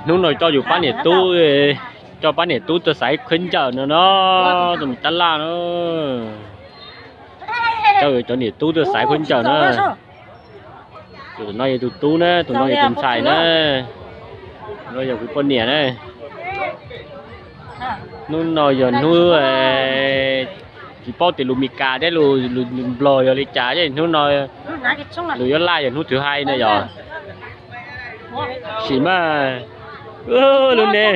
Hnub no coj yus pab niam tub, coj pab niam tub tuaj xaiv khaub ncaws no no, tuaj mus tab laj no. Coj cov niam tub tuaj xaiv khaub ncaws na. Tus no yog tus tub na, tus no yog tus ntxhais na, no yog kuv poj niam na. Hnub no yog hnub tsis paub tias lus Mes Kas thiab lus Nplog yog li cas, hnub no lus yuav laj yog hnub thứ hai no yog. Sim mas, lub ne,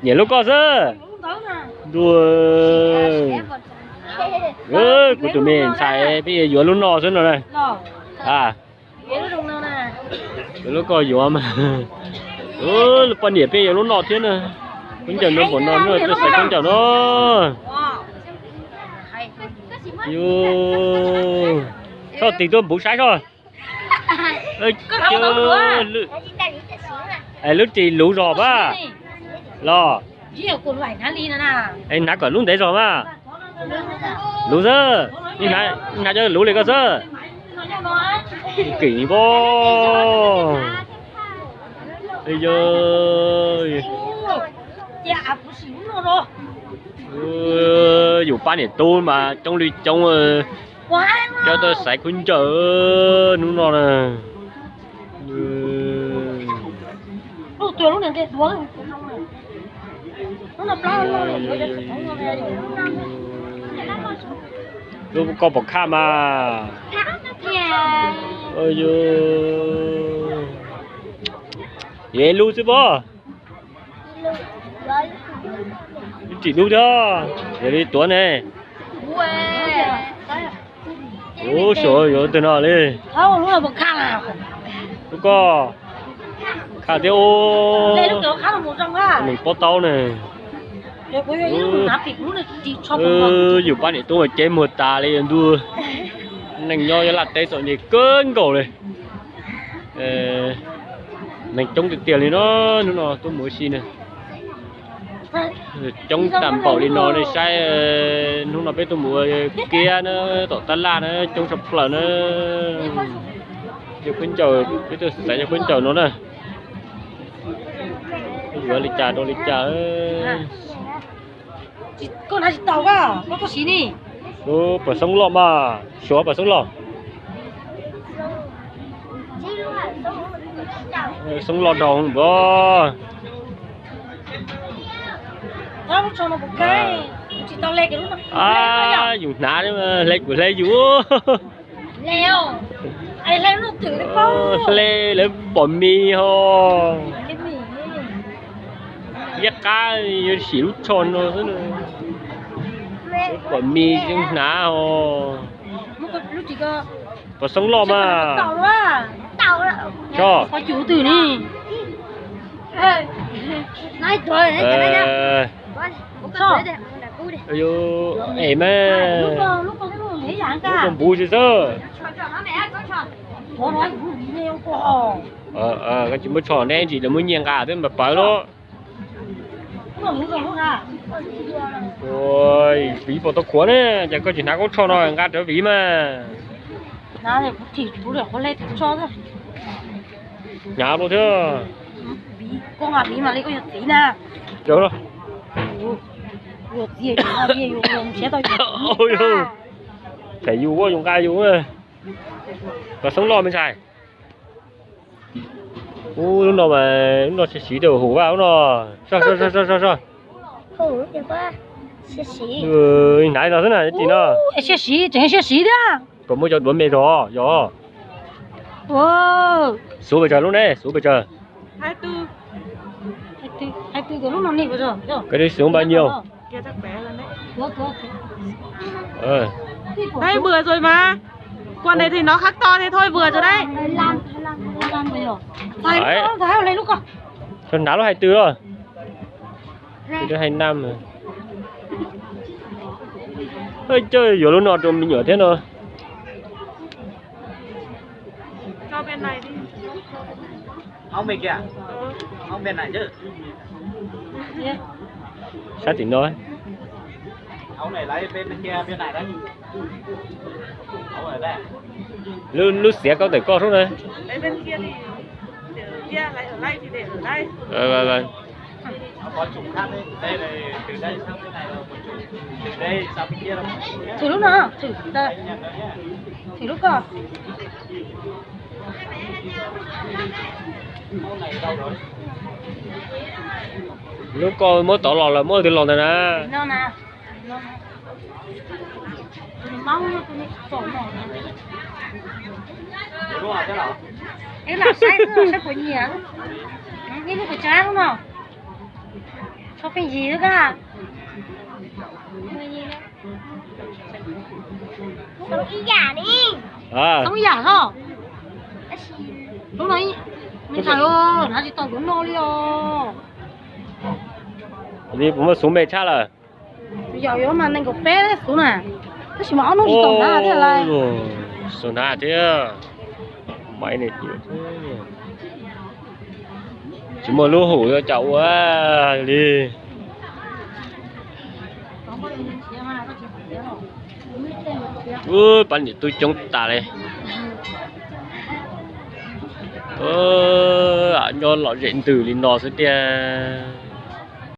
nyiam lub koj xwb. Ntua, kuv tus me ntxhais peb yuav lub no xwb no na. Yuav lub koj yuav mas. Lub poj niam peb yuav lub no thiab na. Khaub ncaws no npaum no, tuaj xaiv khaub ncaws no. Yus, soj tig tuaj npuv saib soj. Lub ris luv zog mas los. Hnav kom lub ntev zog mas. Luv xwb, hnav cov luv li koj xwb. Kim pob. Yus pab niam tub mas coob li coob, coj tuaj xaiv khaub ncaws hnub no na. Lub koj pom khaj mas. Yog lub xwb pob. Ib tsim dub thiab, yog li tuav ne. Ub, suav yuav tug no li. Lub koj khaj thiab ub. Neeg pob taub ne. Yus pab niam tub mas ceb muag tas li ntuj. Neeg nyob Nyab Laj teb txom nyem kawg nkaus li. Neeg coob tiag tiag li no, hnub no tuaj mus ua si na. Coob tag npaum li no nej saib, hnub no peb tuaj mus ua kiab na, tom tab laj na, coob tshaj plaws na. Yog khaub ncaws, peb tuaj xaiv yog khaub ncaws no na. Yuav li cas rau li cas. Koj hnav tsis tau, koj txhob siv ni. Ub, pas xoob loj mas, suav pas xoob loj. Xoob loj dhau npua. Yus hnav hle kuv hle yus. Hle lawv pom mis ho. Liab qab yuav sim lub tsho no xwb. Pom mis yeej hnav ho. Pas xoob loj mas. Tso. Es mas, lub koj npuv tsis xwb. Koj tsis muab tsho neb ntsis lawv muab nyiaj nqa twb npawg pawv lawm. Viv puas tau khuav ne, ces koj tsis hnav kaub tsho no nqa rawv viv mas. Hnyav lawm thiab. Them yus ua yus nqa yus. Pas xoob loj me ntxhais. Ub, lub no mas, lub no siab siv tiag, huv vaj lub no. Soj, soj, soj, soj, soj. Hnav no xwb na, tim no. Siab siv, tseem siab siv thiab. Puas muaj cov duav me zog yog? Xuv pes tsawg lub ne, xuv pes tsawg? Cái đấy xuống bao nhiêu? Đấy, vừa rồi mà. Con này thì nó khác to thì thôi, vừa rồi đấy. Đấy. Sao náo lúc hai tư rồi? Tôi cho hai năm rồi. Ơ, chơi vô lúc nọ trong mình nhỏ thế nào? Cho bên này đi. Hóng bên kia. Hóng bên này chứ. Sát tỉnh thôi. Hóng này lấy bên kia, bên này đấy. Hóng ở đây. Lub, lub xiav koj tawm koj sub na. Lấy bên kia đi. Thwm lub no, thwm, thwm lub ko. Lub ko muab tov los lawm, muab twg los ntawd na? Ib lam saib xwb, saib puas nyiam. Ib lub puas tsav lub no. Tshuav pheej yig xwb kab. Xoob ib yam os. Lub no me ntxhais, hnav tsis tau kuv noj li os. Li puas muaj xuv me tshaj lawm? Yog yuav mas nees nkaum peb xuv na, tab sis mas ob hnub tsis tau hnav thiab lawm. Xuv hnav thiab. Maiv ne, tsis muaj lub hum yuav coj ua li. Pab niam tub coob tas li. Nyob lom zem ntws li no xwb tiag.